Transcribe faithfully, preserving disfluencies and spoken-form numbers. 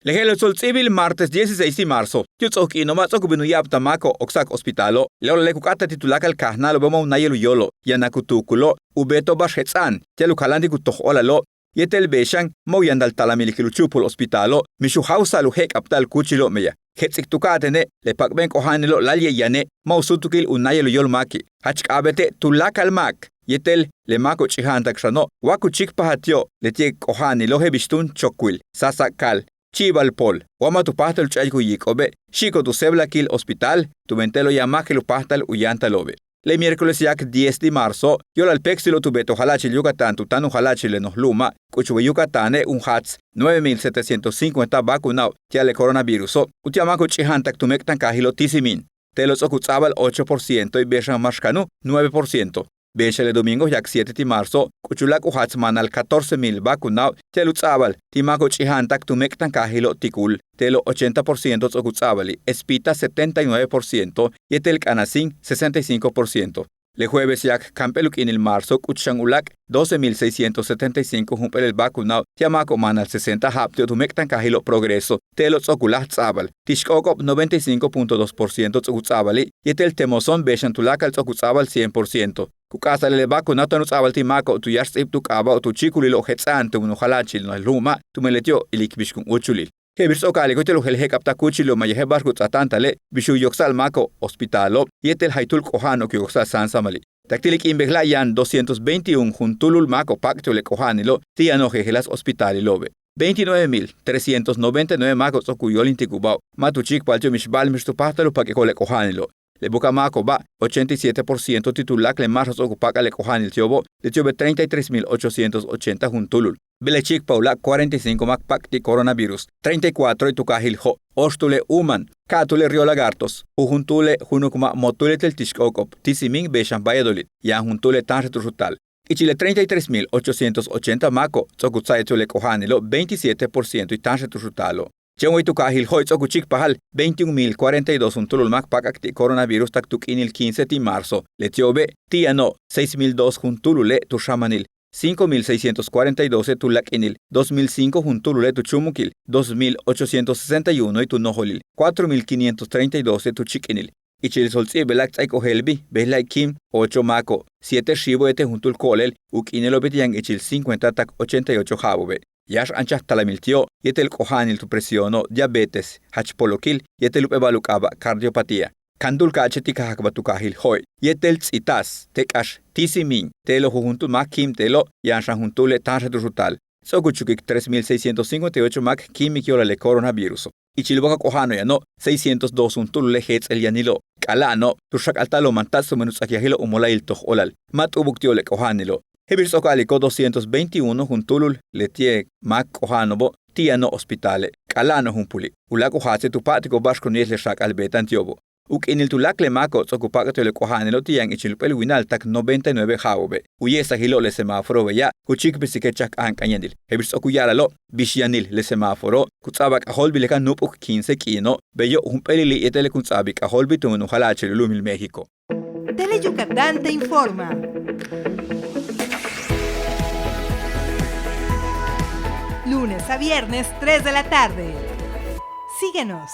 Le je'elo' tsol ts'íibil martes dieciséis ti' marzo ti' u ts'o'ok k'iino' ma' ts'o'ok u bin u ya'abtal máako' oksa'ak hospitalo', le óolale' ku k'áata'al ti' tuláakal kajnáalo'obe' ma' u náayal u yóolo', yaan k tuukulo', u beeto'ob ba'ax jets'a'an ti'al u kaláantik u toj óolalo', yéetel bey xan ma' u yantal talamil ikil u chúupul hospitalo', mix u jáawsa'al u je'ek'abta'al kúuchilo'ob meyaj. K jets'ik tu ka'atéene' le pak'ben k'oja'anilo' láayli' yane' ma' u súutukil u náayal u yóol máaki'. Jach k'a'abéete' tuláakal máak yéetel le máako'ob ch'ija'antak xano' wa ku chíikpajal ti'ob leti'e' k'oja'anilo' je'el bix túun chokwil, sáasa'akal, chíibal pool, wa ma' tu páajtal u ch'a'ik u yiiko'obe', xi'iko'ob tu séeblakil hospital tumen te'elo' yaan máak je'el u páajtal u yáantalo'obe'. Le miércoles ya'ak diez ti' marzo yo'olal péektsilo'ob tu beeto'ob jala'achil Yucatán tu táan u jala'achil le noj lu'uma', k'uchul way Yucatáne' junjaats nueve mil setecientos cincuenta vacunao'ob ti'al le coronaviruso', uti'al máako'ob ch'ija'antak tu méek'tankaajilo' Tizimín. Te'elo' ts'o'ok u ts'a'abal ocho por ciento y bey xan máax kanu nueve por ciento. Bey xan le domingo ya'ak siete ti' marzo k'uchul láak' u jaats maanal catorce mil vacunao'ob ti'al u ts'a'abal ti' máako'ob ch'ija'antak tu méek'tankaajilo'ob Tikul, te'elo' ochenta por ciento ts'o'ok u ts'a'abali', Espita setenta y nueve por ciento yéetel K'anasín sesenta y cinco por ciento. Le jueves ya'ak kamp'éel u k'iinil marzo k'uch xan u láak' doce mil seiscientos setenta y cinco jump'éelel vacunao'ob ti'al máako'ob maanal sesenta ja'ab ti'ob tu méek'tankaajilo'ob Progreso, te'elo' ts'o'ok u láaj ts'a'abal. Ti' xk'o'ok'ob noventa y cinco punto dos por ciento ts'o'ok u ts'a'abali', yéetel Temozón bey xan tuláakal ts'o'ok u ts'a'abal cien por ciento. Ku k'a'asa'al le vacunao' táan u ts'a'abal ti' máako'ob tu yáax ts'íib tu k'aabajo' tu chíikulilo'ob jets'a'an tumen u jala'achil le noj lu'uma' tumen leti'ob ilik bix kun úuchulil. Je'el bix ts'o'ok a'aliko'ob ti'al u jeel je'ek'abtal kúuchilo'ob mayaje' ba'ax ku ts'aatáantale' bix u yoksa'al máako'ob hospitalo' yéetel jaytúul k'oja'ano'ob ku yoksa'al sáansamalil. Tak ti' le k'iin bejla'a' yaan doscientos veintiún juntúulul máako'ob pak'ti'ob le k'oja'anilo' ti' yano'ob jejeláas hospitalilo'obe'. Veintinueve mil trescientos noventa y nueve máako'ob ts'o'ok u yóolintik u ba'o'ob ma' tu chíikpajal ti'ob mix ba'al mix tu páajtal u pak'iko'ob le k'oja'anilo'. Le buka'aj máako'oba' ochenta y siete por ciento ti' tuláakal le máaxo'ob ts'o'ok u pak'al le k'oja'anil ti'obo', leti'obe' treinta y tres mil ochocientos ochenta juntúulul. Bey le chíikpaj u láak' cuarenta y cinco máak pak'tik coronavirus, treinta y cuatroe' tu kaajil Jo', óoxtúule' Umán, ka'atúule' Río Lagartos, jujuntúule' Junukma', Motul yéetel ti' xk'o'ok'ob Tizimín bey xan Valladolid, yaan juntúule' táanxel tu xutal. Ichil le treinta y tres mil ochocientos ochenta máako'ob ts'o'ok u tsa'aye'el ti'ob le k'oja'anilo' veintisiete por cientoe' táanxel tu xutalo'. Chéen way tu kaajil Jo'e' ts'o'ok u chíikpajal veintiún mil cuarenta y dos juntúulul máak pak'ak ti' coronavirus tak tu k'iinil quince ti' marzo. Leti'obe' ti' yano'ob seis mil dos juntúulule' tu xamanil, cinco mil seiscientos cuarenta y dose' tu láak'inil, dos mil cinco juntúulule' tu chúumukil, dos mil ochocientos sesenta y unoe' tu nojolil, cuatro mil quinientos treinta y dose' tu chíik'inil. Ichil tsol ts'íibilak ts'áaik ojéelbil, bejla'e' quíim ocho máako'ob, siete xiibo' yéetel juntúul ko'olel, u k'iinilo'obe' ti' yaan ichil cincuenta tak ochenta y ocho ja'abo'obe'. Yáax anchaj talamil ti'ob yéetel k'oja'anil tu presiono', diabetes, jach polokil yéetel jump'éel ba'al u k'aaba' cardiopatía. Kantúul ka'ache' ti' ka jakbal tu kaajil Jo'e' yéetel Ts'itas, te' k'ax Tizimín, te'elo' jujuntúul máak k'iim te'elo' yaan xan juntúule' táanxel tu xutal. Ts'o'ok u chukik tres mil seiscientos cincuenta y ocho máak k'iimik yo'olal le coronaviruso'. Ichil bokaj k'oja'ano'ob yano'ob seiscientos dos juntúulule' jeets'el yanilo', k'ala'ano'ob tu xak'alta'alo'ob mantats' tumen u ts'akyajilo' u mola'ayil toj óolal, ma' t'u'ubuk ti'ob le k'oja'anilo'. Je'el bix ts'o'ok a'aliko'ob doscientos veintiuno juntúulul leti'e' máak k'oja'ano'obo' ti' yano'ob hospitale', k'ala'ano'ob jumpuli'. U láak' u jaatse' tu pa'atiko'ob ba'ax ku niyel le xaak'al beeta'an ti'obo'. U k'iinil tu láakal le máako'ob ts'o'ok u pak'tal le k'oja'anilo' ti' yaan ichil jump'éel winal tak noventa y nueve ja'abo'obe'. U ye'esajilo'ob le semáforobeya' ku chíikpesik le chajk'áank'anyanil. Je'el bix ts'o'ok u ya'ala'alo', bix yanil le semáforo' ku ts'a'abal k'ajóolbil le ka nu'up'uk quince k'iino', beyo' jump'éelili' yéetel le kun ts'a'abik k'ajóolbil tumen u jala'achil u lu'umil México. Tele Yucatán te informa. Lunes a viernes, tres de la tarde. Síguenos.